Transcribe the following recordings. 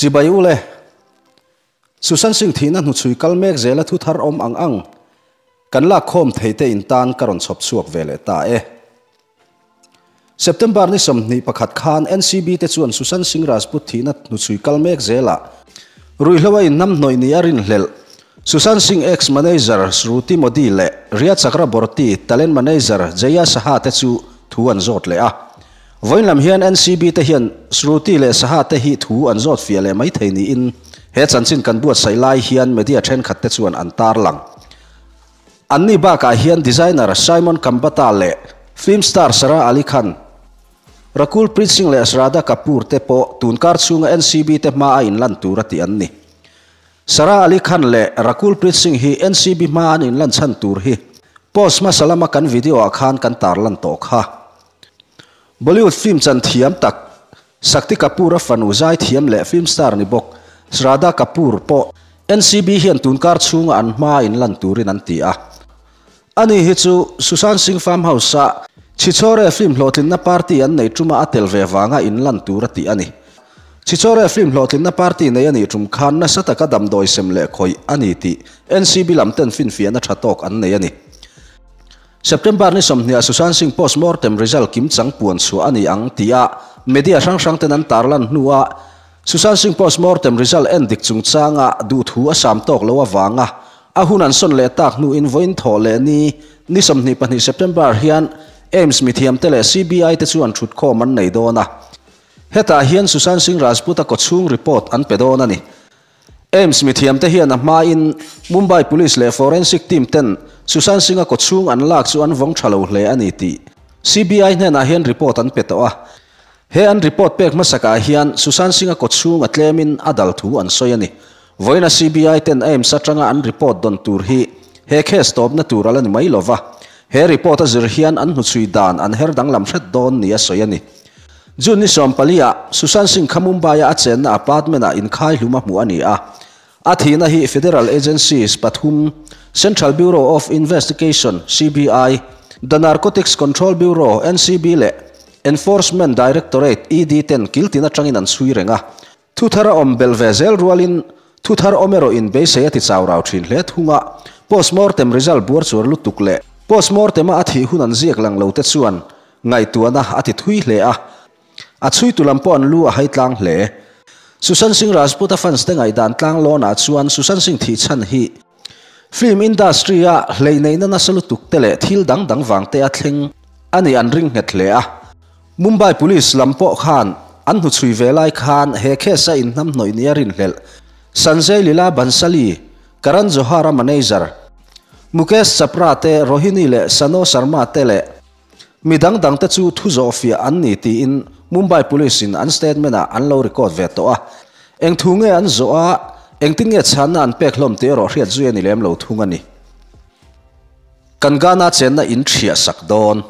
Chibai ule. Sushant Singh thihna hnuchhui kal mek zela thu thar awm ang ang kan lak khawm thei te in tan ka rawn chhawp chhuak ve leh ta e. September ni 21 khan NCB te chuan Sushant Singh Rajput thihna hnuchhui kal mek zela ruihhlo a inhnamhnawih ni a rinhlelh Sushant Singh ex manager Shruti Modi leh Rhea Chakraborty talent manager Jaya Saha te chu thu an zawt leh a. Vawiin lam hian NCB te hian Shruti leh Saha te hi thu an zawt fiah leh mai thei niin he chanchin kan buatsaih lai hian media thenkhat te chuan an tarlang. Anni bakah hian designer Simon Kambata leh film star Sara Ali Khan, Rakul Preet Singh leh Shraddha Kapoor te pawh tunkar chhunga NCB te hma a inlan tur a tih an ni. Sara Ali Khan leh Rakul Preet Singh hi NCB hma an inlan chhan tur hi post hmasa lama kan video ah khan kan tarlan tawh kha. Bollywood film chan thiam tak Shakti Kapoor a fanu zai thiam leh film star ni bawk Shraddha Kapoor pawh NCB hian tunkar chhunga an hma inlan turin an ti a. Ani hi chu Sushant Singh farm house a Chhichhore film hlawhtlinna party an neih tuma a tel ve vanga inlan tur a tih a ni. Chhichhore film hlawhtlinna party nei a nih tum khan nasa taka damdawi sem leh khawih a ni tih NCB lam ten finfiahna tha tawk an nei a ni. September ni 20 ah Sushant Singh post-mortem result kim chang puan chhuah a ni ang tia media hrang hrang ten an tarlan hnuah Sushant Singh post-mortem result en dik chungchanga duhthu a sam tawk lo avanga a hun an sawn leh tak hnuin vawiin thawh leh ni ni 22 September hian AIIMS mithiamte leh CBI te chuan thutkhawm an nei dawn a. Hetah hian Sushant Singh Rajput a kawchhung report an pe dawn a ni. AIIMS mithiamte hian a hmain Mumbai Police leh Forensic team ten Sushant Singh a kawchhung an lak chu an vawng tha lo hle a ni tih CBI hnenah hian report an pe tawh a. He an report pek hmasakah hian Sushant Singh a kawchhung a tlemin a dal thu an sawi a ni. Vawiina CBI ten AIIMS atanga an report dawn tur hi he case tawpna tur a la ni mai lova, he report a zir hian an hnuchhui dan an her danglam hret dawn ni a sawi a ni. June ni 14 ah Sushant Singh kha Mumbai-a a chenna apartment-ah inkhai hlum a hmuh a ni a. A thihna hi federal agencies pathum, Central Bureau of Investigation, CBI, The Narcotics Control Bureau, NCB, leh Enforcement Directorate, ED, ten kiltin atangin an chhui reng a. Thu thar a awm belh ve zel rualin thu thar awm erawh in beisei a ti chau rau thin hle thung a. Postmortem result buar chuar lutuk leh postmortem-a a thih hun an ziak lang lo te chuan Ngaihtuahna a ti thui hle a, a chhuitu lam pawh an lu a hai tlang hle. Sushant Singh Rajput a fans te ngaihdan tlang lawnah chuan Sushant Singh thih chhan hi film industry a hleihneihna nasa lutuk te leh thil dang dang vang te a thleng a nih an ring nghet hle a. Mumbai Police lam pawh khan an hnuchhui ve lai khan he case a inhnamhnawih nia rinhlelh Sanjay Leela Bhansali, Karan Johar a manager Mukesh Chapra te, Rohini leh Sano Sharma te leh Mi dang dang te chu thu zawh fiah an ni tiin Mumbai Police in an statement ah an lo record ve tawh a. Eng thu nge an zawh a, engtin nge chhanna an pek hlawm tih erawh hriat zui a ni lem lo thung a ni. Kan Ghana chenna in thiah sak dawn.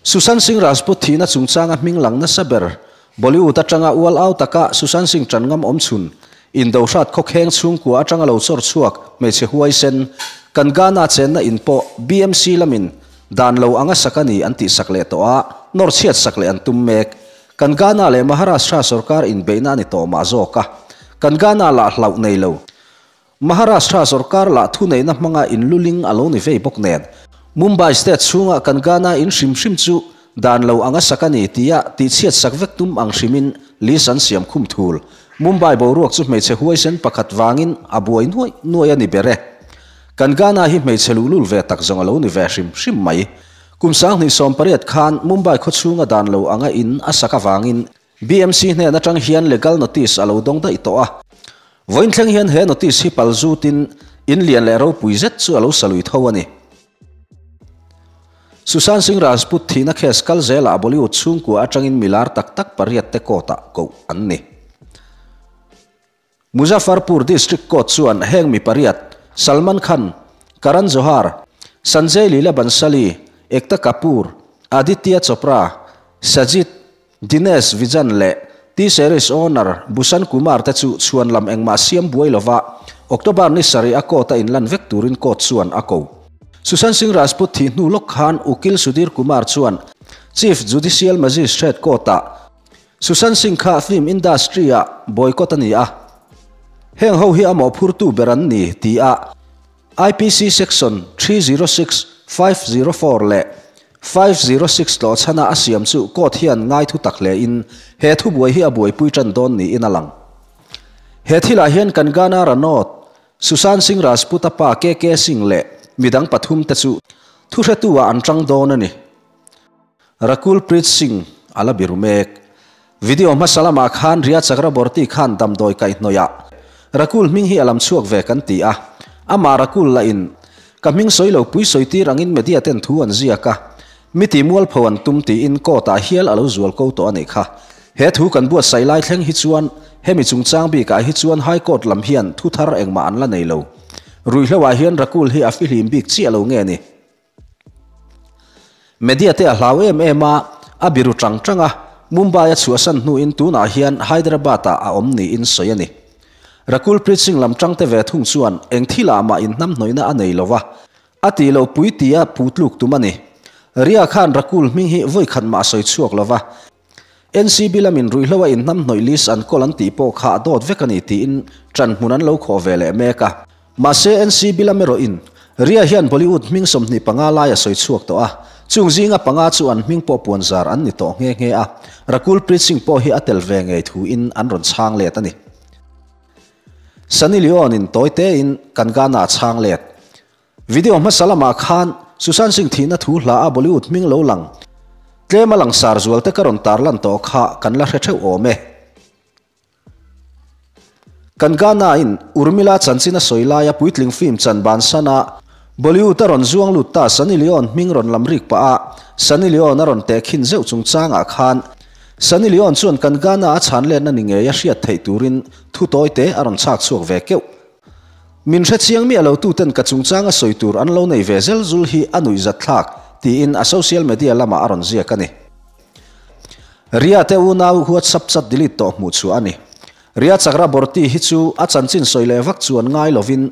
Sushant Singh Rajput thihna chungchanga hming lang nasa ber Bollywood atanga ual au taka Sushant Singh tan ngam awm chhun Indo hrat khawkheng chhungkua atanga lo chawr chhuak hmeichhe huaisen kan Ghana chenna in pawh BMC lamin Dan lo anga sak a ni an tih sak leh tawh a, nawr chhiat sak leh an tum mek. Kan Ghana leh Maharashtra sorkar inbeihna a ni tawh mah zawk a. Kan Ghana lah hlauh nei lo. Maharashtra sorkar lah thuneihna hmanga inluling a lo ni vei bawk nen. Mumbai state chhunga kan Ghana in hrim hrim chu dan lo anga sak a ni tia tihchhiat sak vek tum ang hrimin list an siam khum thul. Mumbai boruak chu hmeichhe huaisen pakhat vangin a buai nuaih nuaih a ni ber e. Kan Ghana hi hmeichhe luhlul ve tak zawng a lo ni ve hrim hrim mai. Kum 2018 khan Mumbai khawchhunga dan lo anga in a sak avangin BMC hnen atang hian legal notice a lo dawng daih tawh a. Vawiin thleng hian he notice hi pal zutin in lian leh ropui zet chu a lo salui tho a ni. Sushant Singh Rajput thihna case kal zelah Bollywood chhungkua atangin milar tak tak pariat te court-ah koh an ni. Muzaffarpur District Court chuan heng mi pariat, Salman Khan, Karan Johar, Sanjay Leela Bhansali, Ekta Kapoor, Aditya Chopra, Sajid, Dinesh Vijan leh T-Series owner Bhushan Kumar te chu chhuan lam engmah siam buai lova October ni sarih a court a inlan vek turin court chuan a ko. Sushant Singh Rajput thih hnu lawk khan Ukil Sudhir Kumar chuan Chief Judicial Magistrate Court-ah Sushant Singh kha film industry-ah boycott a ni a. Heng ho hi a mawhphurtu ber an ni, ti a IPC Section 306, 504 leh 506 tlawhchhana a siam chu court hian ngai thu tak hle in he thubuai hi a buaipui tan dawn niin a lang. He thilah hian Kangana Ranaut, Sushant Singh Rajput-a pa KK Singh leh midang pathum te chu thuhretu ah an tang dawn a ni. Rakul Preet Singh a la biru mek. Video hmasa lamah khan Rhea Chakraborty khan damdawi kaihhnawih ah Rakul hming hi a lam chhuak ve kan ti a, amah Rakul lah in ka hming sawi lo pui sawi tir angin media ten thu an ziak a, mi ti mualpho an tum tiin court ah hial a lo zual ko tawh a nih kha. He thu kan buatsaih lai thleng hi chuan hemi chungchang bikah hi chuan High Court lam hian thu thar engmah an la nei lo. Ruihhlo ah hian Rakul hi a fihlim bik chiah lo nge ni? Media te a hlau em em a, a biru tang tang a, Mumbai a chhuahsan hnuin tunah hian Hyderabad ah a awm niin sawi a ni. Rakul Preet Singh lam tangte ve thung chuan eng thilah mah inhnamhnawihna a nei lo va, a tih loh pui tia putluk tum a ni. Ria khan Rakul hming hi vawi khat mah a sawi chhuak lo va, NCB lamin ruihhlo a inhnamhnawih list an kawl an tih pawh kha a dawt vek a ni tiin ṭan hmun an lo khawh ve leh mek a. Mahse NCB lam erawhin Ria hian Bollywood hming 25 lai a sawi chhuak tawh a, chung zinga panga chu an hming pawh puanzar an ni tawh nghe nghe a, Rakul Preet Singh pawh hi a tel ve ngei thuin an rawn chhang let a ni. Sunny Leone in tawi tein Kangana a chhang let. Video hmasa lamah khan Sushant Singh thihna thu hla a Bollywood hming lo lang tlem a langsar zual te ka rawn tarlan tawh kha kan la hre theuh awm e. Kan Ghana in Urmila chanchin a sawi laia puitling film chan bansan a Bollywood a rawn zuang lut ta Sunny Leone hming rawn lam rik pah a Sunny Leone a rawn tehkhin zeuh chungchangah khan Sunny Leone chuan kan Ghana a chhan letna ni ngei a hriat theih turin thu tawi te a rawn chhak chhuak ve keuh. Min hrechiang miah lo tuten ka chungchanga sawi tur an lo nei ve zel zul hi a nuihzat thlak, tiin a social media lamah a rawn ziak a ni. Ria te unau WhatsApp chat delete tawh hmuh chhuah a ni. Ria Chakraborty hi chu a chanchin sawi leh vak chuan ngai lovin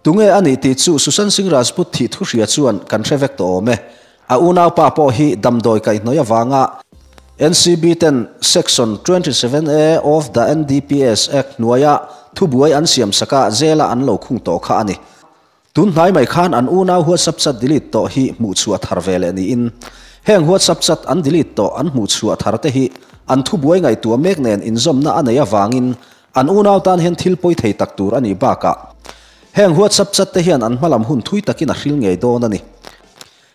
tunge a nih tih chu Sushant Singh Rajput thih thu hria chuan kan hre vek tawh awm e. A unaupa pawh hi damdawi kaihhnawih avanga NCB ten Section 27A of the NDPS Act hnuaia thubuai an siam saka jail-a an lo khung tawh kha a ni. Tun hnai mai khan an unau WhatsApp chat delete tawh hi hmuhchhuah thar ve leh niin heng WhatsApp chat an delete tawh an hmuhchhuah thar te hi an thubuai ngaihtuah mek nen inzawmna a neih avangin an unau tan hian thil pawi thei tak tur a nih bakah heng WhatsApp chat te hian an hmalam hun thui takin a hril ngei dawn a ni.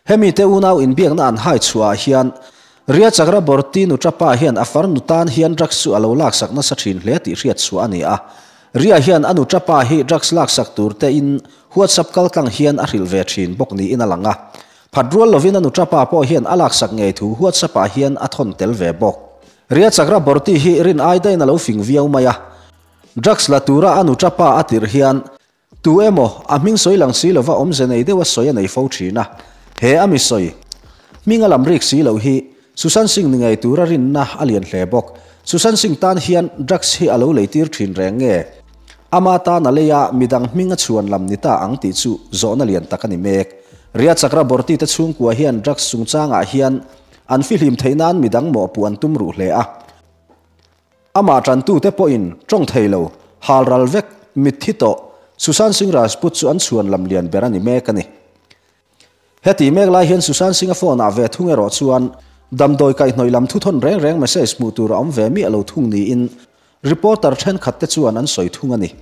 Hemi te unau inbiakna an hai chhuah ah hian Ria Chakraborty nuṭapa hian a farnu tan hian drugs chu a lo laksak nasa ṭhin hle tih hriat chhuah a ni a. Ria hian a nuṭapa hi drugs laksak tur te in WhatsApp kaltlang hian a hrilh ve ṭhin bawk niin a lang a. Phat rual lovin a nuṭapa pawh hian a laksak ngei thu WhatsApp ah hian a thawn tel ve bawk. Ria Chakraborty hi rin ai daihin a lo fing viau mai a. Drugs la tura a nuṭapa a tirh hian Tu emaw, a hming sawi lang si lova awmze nei deuha sawi a nei fo thin a. He a mi sawi, hming a lam rik si loh hi Sushant Singh ni ngei tura rinna a lian hle bawk. Sushant Singh tan hian drugs hi a lo leitir thin reng nge? Ama tan a lei a, midang hming a chhuan lam ni ta ang tih chu zawhna lian tak a ni mek. Rhea Chakraborty te chhungkua hian drugs chungchangah hian an fihlim theih nan midang mawhpuh an tum ruh hle a. Amah tantute pawhin tawng thei lo, hal ral vek, mitthi tawh, Sushant Singh Rajput chu an chhuan lam lian ber a ni mek a ni. Heti mek lai hian Sushant Singh-a phone-ah ve thung erawh chuan damdawi kaihhnawih lam thuthawn reng reng message hmuh tur a awm ve miah lo thung niin reporter thenkhatte chuan an sawi thung a ni.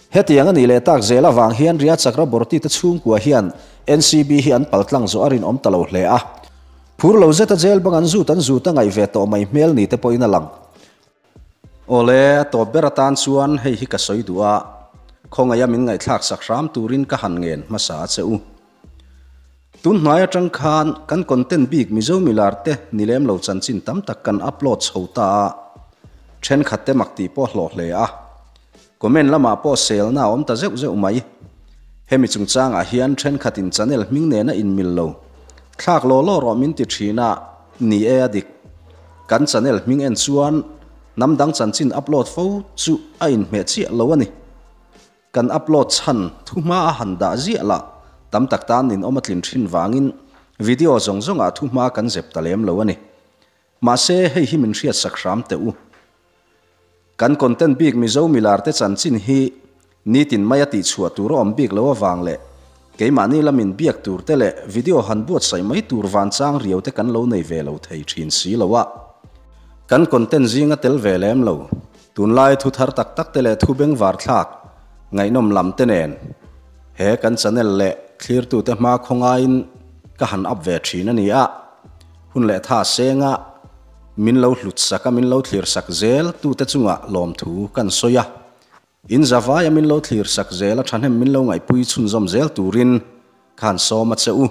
Hetiang a nih leh tak zel avang hian Rhea Chakraborty te chhungkua hian NCB hi an paltlang zawh a rinawm ta lo hle a. Phur lo zeta jail bang an zut an zut a ngaih ve tawh mai hmel ni te pawhin a lang. Awle, a tawp ber atan chuan hei hi ka sawi duh a, khawngaih a min ngaihthlak sak hram turin ka han ngen hmasa a che u. Tun hnai atang khan kan content bik Mizo milar te ni lem lo chanchin tam tak kan upload chho ta a, thenkhat te mak tih pawh hlawh hle a. Comment lamah pawh selna a awm ta zeuh zeuh mai. Hemi chungchangah hian thenkhatin channel hming nena inmil lo. Thlak law law rawh min ti thin a, ni e a dik. Kan channel hming en chuan hnam dang chanchin upload fo chu a inhmeh chiah lo a ni. Kan upload chhan thu hma a han dah ziah lah tam tak tan ninawm a tlin thin vangin video zawng zawngah thu hma kan zep ta lem lo a ni. Mahse hei hi min hriatsak hram teh u. Kan content bik Mizo milar te chanchin hi nitin maia tihchhuah tur a awm bik lo avang leh keimahni lamin biak tur te leh video han buatsaih mai tur vanchang riau te kan lo nei ve lo thei thin si lo a. Kan content zinga tel ve lem lo. Tunlai thu thar tak tak te leh thu bengvar thlak ngaihnawm lam te nen he kan channel leh thlirtute hma khawngaiin ka han up ve thin a ni a. Hun leh tha senga min lo hlut sak a, min lo thlir sak zel tute chungah lawmthu kan sawi a. In zavaia min lo thlir sak zel a thahnem min lo ngaihpui chhunzawm zel turin khan sawm a che u.